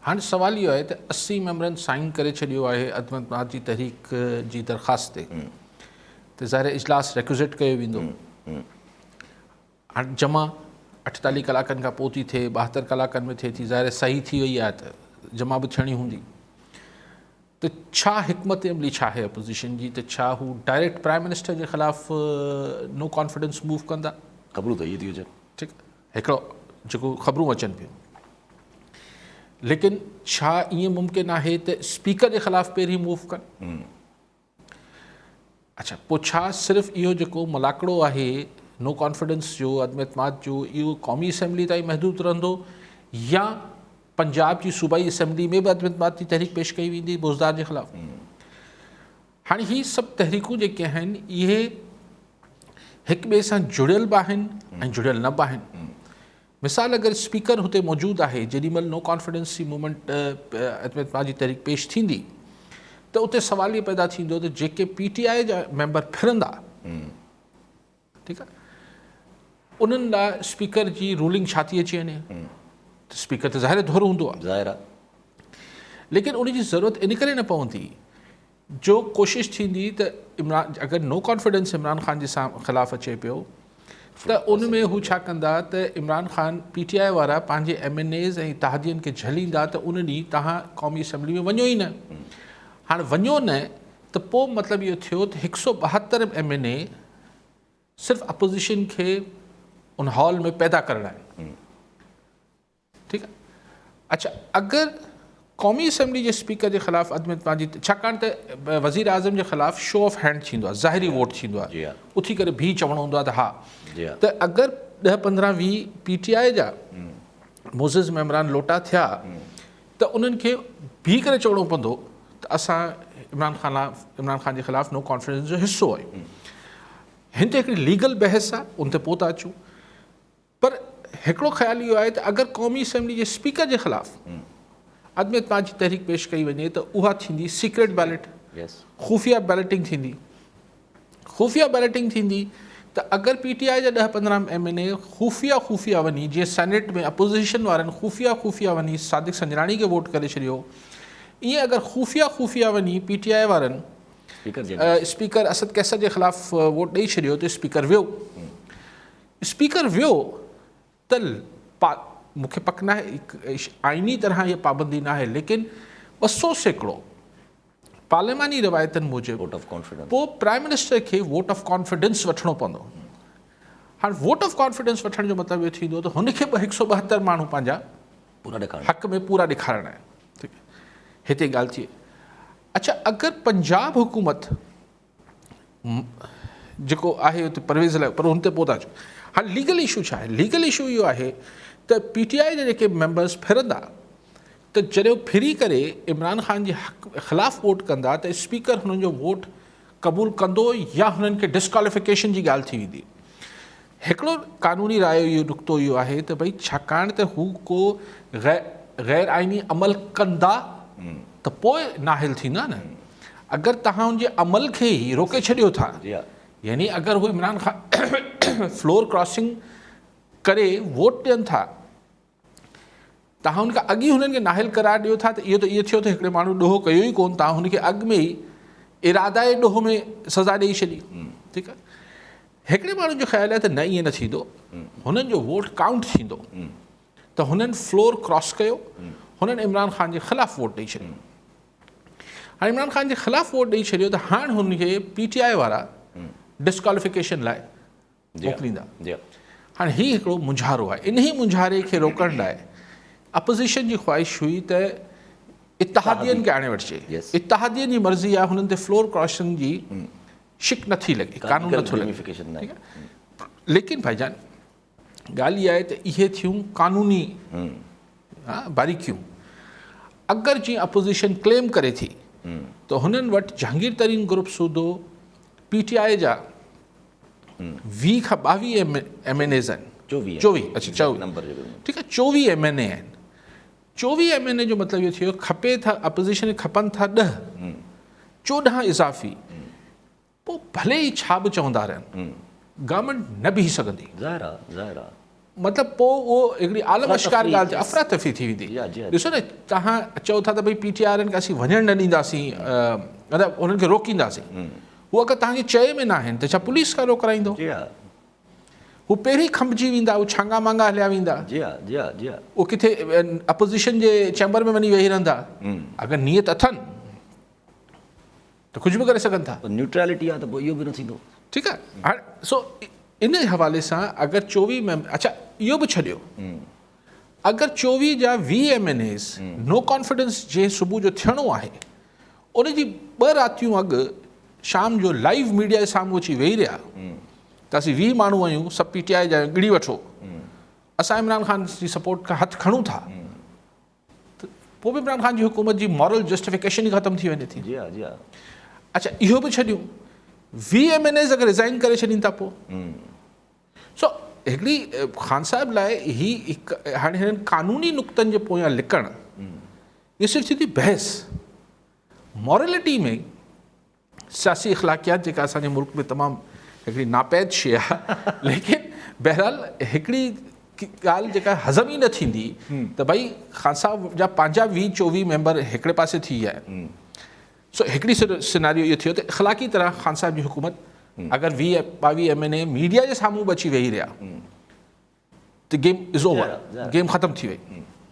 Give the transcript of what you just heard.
هاڻي سوال اهو آهي ته 80 ميمبرن سائن ڪري ڇڏيو آهي عدم اعتماد جي تحريڪ جي درخواست تي ته ظاهر اجلاس ريڪوزٽ ڪيو ويندو. هاڻي جمع 48 ڪلاڪن کان پوء ٿي ٿئي، 72 ڪلاڪن ۾ ٿئي ٿي، ظاهر صحيح ٿي وئي آهي ته جمع به ٿيڻي هوندي. ته ڇا حڪمت عملي ڇا آهي اپوزيشن جي ته ڇا هو ڊائريڪٽ پرائم منسٽر جي خلاف نو ڪانفيڊنس موو ڪندا؟ خبرون ته اهي ٿيون اچن. ٺيڪ هڪڙو جيڪو خبرون اچن پيون ليڪن ڇا ائين ممڪن آهي ته اسپيڪر جي خلاف پهرين موو ڪن؟ اڇا پوء ڇا صرف اهو جيڪو ملاکڙو آهي نو ڪانفيڊنس جو عدم اعتماد جو اهو قومي اسيمبلي تائين محدود رهندو يا پنجاب جي صوبائي اسيمبلي ۾ به عدم اعتماد جي تحريڪ پيش ڪئي ويندي بوزدار جي خلاف؟ هاڻي هي سڀ تحريڪون جيڪي آهن اهي هڪ ٻئي سان جڙيل به آهن ۽ جڙيل نه به آهن. مثال اگر اسپيڪر هتي موجود آهي جيڏي مهل نو ڪانفيڊنس جي موومينٽ عدم اعتماد جي تحريڪ پيش ٿيندي ته اتي سوال اهو پيدا ٿيندو ته جيڪي پي ٽي آء جا ميمبر ڦرندا ٺيڪ آهي انهن لاء اسپيڪر جي رولنگ ڇا ٿي اچي وڃي ته اسپيڪر ته ظاهر ڌر هوندو آهي ظاهر آهي ليڪن ان جي ضرورت ان ڪري نه پوندي جو ڪوشش ٿيندي ته عمران اگر نو ڪانفيڊنس عمران خان جي خلاف اچي پيو ته ان ۾ هو ڇا ڪندا ته Imran Khan P T I وارا پنهنجي ايم اين ايز ۽ اتحادين کي جهليندا ته ان ڏينهن توهان قومي اسيمبلي ۾ وڃو ئي نه. هاڻ وڃو نه ته پوء مطلب اهو ٿيو ته 172 ايم اين اي صرف اپوزيشن کي ان هال ۾ پيدا ڪرڻا آهن. ٺيڪ آ اڇا اگر قومي اسيمبلي جي اسپيڪر جي خلاف عدم اعتماد جي ڇاڪاڻ ته وزير اعظم جي خلاف شو آف هينڊ ٿيندو آهي ظاهري ووٽ ٿيندو آهي اٿي ڪري بيهي چوڻو هوندو آهي ته ها ته اگر 10 15 20 پي ٽي آء جا معزز ميمبران لوٽا ٿيا ته انهن کي بيهي ڪري چوڻو پوندو ته اسان عمران خان عمران خان جي خلاف نو ڪانفيڊنس جو حصو آهيون. هن تي هڪڙي ليگل بحث آهي ان تي پوء ٿا اچون. پر هڪڙو خيال اهو آهي ته اگر قومي اسيمبلي جي اسپيڪر جي خلاف عدم اعتماد جي تحريڪ پيش ڪئي وڃي ته اها ٿيندي سيڪريٽ بيلٽ، خفيه بيلٽنگ ٿيندي. خفيه بيلٽنگ ٿيندي ته اگر پي ٽي آء جا 10 15 ايم اين اي خفيه خفيه وڃي جيئن سينيٽ ۾ اپوزيشن وارن خفيه خفيه وڃي صادق سنجراڻي کي ووٽ ڪري ڇڏيو ائين اگر خفيه خفيه وڃي پي ٽي آء وارن اسپيڪر اسد قيصر جي خلاف ووٽ ڏئي ڇڏيو ته اسپيڪر ويو. اسپيڪر ويو ته مون کي پڪ ناهي آئيني طرح اها پابندي ناهي ليڪن 200% پارلياماني روايتن موجب پوء پرائم منسٽر کي ووٽ آف ڪانفيڊنس وٺڻو پوندو. هاڻ ووٽ آف ڪانفيڊنس وٺڻ جو مطلب اهو ٿيندو ته هن کي به 172 ماڻهو پنهنجا حق ۾ پورا ڏيکارڻا آهن. ٺيڪ هتي ڳالهه ٿئي. اڇا اگر پنجاب حڪومت جيڪو آهي اتي پرويز لاء پر ان تي پوء ٿا اچون. هاڻي ليگل اشو ڇا آهي؟ ليگل اشو اهو آهي ته پي ٽي آء جا جيڪي ميمبرس ڦرندا ته جڏهن ڦري ڪري عمران خان جي حق خلاف ووٽ ڪندا ته اسپيڪر هنن جو ووٽ قبول ڪندو يا هنن کي ڊسڪواليفڪيشن جي ڳالهه ٿي ويندي. هڪڙو قانوني رايو اهو نقطو اهو آهي ته ڀئي ڇاڪاڻ ته هو ڪو غير آئيني عمل ڪندا ته پوء نااهل ٿيندا نه. اگر توهان ان جي عمل کي ئي روڪي ڇڏيو ٿا يعني اگر هو عمران خان فلور ڪراسنگ ڪري ووٽ ڏين ٿا توهان ان کان اڳ ئي هنن کي نااهل قرار ڏيو ٿا ته اهو ته اهو ٿيو ته هڪڙي ماڻهو ڏوهه ڪيو ئي ڪونه توهان هن کي اڳ ۾ ئي ارادائي ڏوهه ۾ سزا ڏيئي ڇڏي. ٺيڪ آهي هڪڙي ماڻهو جو خيال آهي ته نه ائين نه ٿيندو هنن جو ووٽ ڪائونٽ ٿيندو ته هنن فلور ڪراس ڪيو هنن عمران خان جي خلاف ووٽ ڏيئي ڇڏيو. هاڻي عمران خان جي خلاف ووٽ ڏئي ڇڏيو ته هاڻ هن کي پي ٽي آء وارا ڊسڪواليفڪيشن لاء موڪليندا. هاڻي هي هڪڙو مونجهارو آهي. انهي مونجهاري کي روڪڻ لاء اپوزيشن جي خواهش هئي ته اتحادين کي آڻي وٺجي. اتحادين جي مرضي آهي هنن تي فلور ڪراسنگ جي شڪ نٿي لڳي، قانون نٿو لڳي. ليڪن ڀائي جان ڳالهه اها آهي ته اهي ٿيون قانوني باريڪيون. اگر جيئن اپوزيشن ڪليم ڪري ٿي ته هنن وٽ جهانگير ترين گروپ سوڌو پي ٽي آء جا 20 کان 22 ايم اين ايز آهن. 24 اڇا 24 ٺيڪ آهي 24 ايم اين اي آهن. 24 ايم اين اي جو مطلب اهو ٿيو کپي ٿا اپوزيشن کي کپن ٿا 10 14 اضافي پوء ڀلي ئي ڇا به چوندا رهن گورنمينٽ نه بيهي سگهندي. ظاهر آ ظاهر آ. مطلب پوء اهو هڪڙي عالم اشڪار ڳالهه ٿي افراتفري ٿي ويندي. ڏسو نه توهان چئو ٿا ته ڀئي پي ٽي آء وارن کي اسين وڃڻ نه ڏينداسين مطلب انهن کي روڪينداسين. هو اگر توهان جي چئي ۾ ناهن ته ڇا پوليس کان روڪرائيندو؟ هو پهرين کنڀجي ويندا، هو ڇانگا مانگا هليا ويندا. هو ڪٿي اپوزيشن جي چيمبر ۾ وڃي ويهي رهندا. اگر نيت اٿن ته ڪجهه به ڪري سگهن ٿا. نيوٽرالٽي آ ته پوء اهو به نه ٿيندو. ٺيڪ آ هاڻ سو ان حوالي سان اگر 24 ميمبر اڇا اهو به ڇڏيو اگر 24 جا 20 M N As no confidence جنهن صبح جو ٿيڻو آهي ان جي ٻه راتيون اڳ شام جو لائيو ميڊيا جي سامهون اچي ويهي رهيا ته اسين 20 ماڻهو آهيون سڀ پي ٽي آء جا آهيون ڳڙي وٺو اسان عمران خان جي سپورٽ کان هٿ کڻون ٿا ته پوء به عمران خان جي حڪومت جي مورل جسٽيفڪيشن ئي ختم ٿي وڃي ٿي. جي ها جي ها. اڇا اهو به ڇڏيون 20 ايم اين ايز اگر ريزائن ڪري ڇڏين ٿا پوء سو هڪڙي خان صاحب لاء هي هڪ هاڻي هنن قانوني نقطن جي پويان لڪڻ اهو صرف ٿي ٿي بحث مورلٽي ۾ سياسي اخلاقيات جيڪا اسان جي ملڪ ۾ تمام هڪڙي ناپيد شيء آهي ليڪن بهرحال هڪڙي ڳالهه جيڪا هضم ئي نه ٿيندي ته ڀئي خان صاحب جا پنهنجا 20 24 ميمبر هڪڙي پاسي ٿي ويا آهن سو هڪڙي سيناريو اهو ٿيو ته اخلاقي طرح خان صاحب جي حڪومت اگر 20 22 ايم اين اي ميڊيا جي سامهون به اچي ويهي رهيا ته گيم is over game ختم ٿي وئي.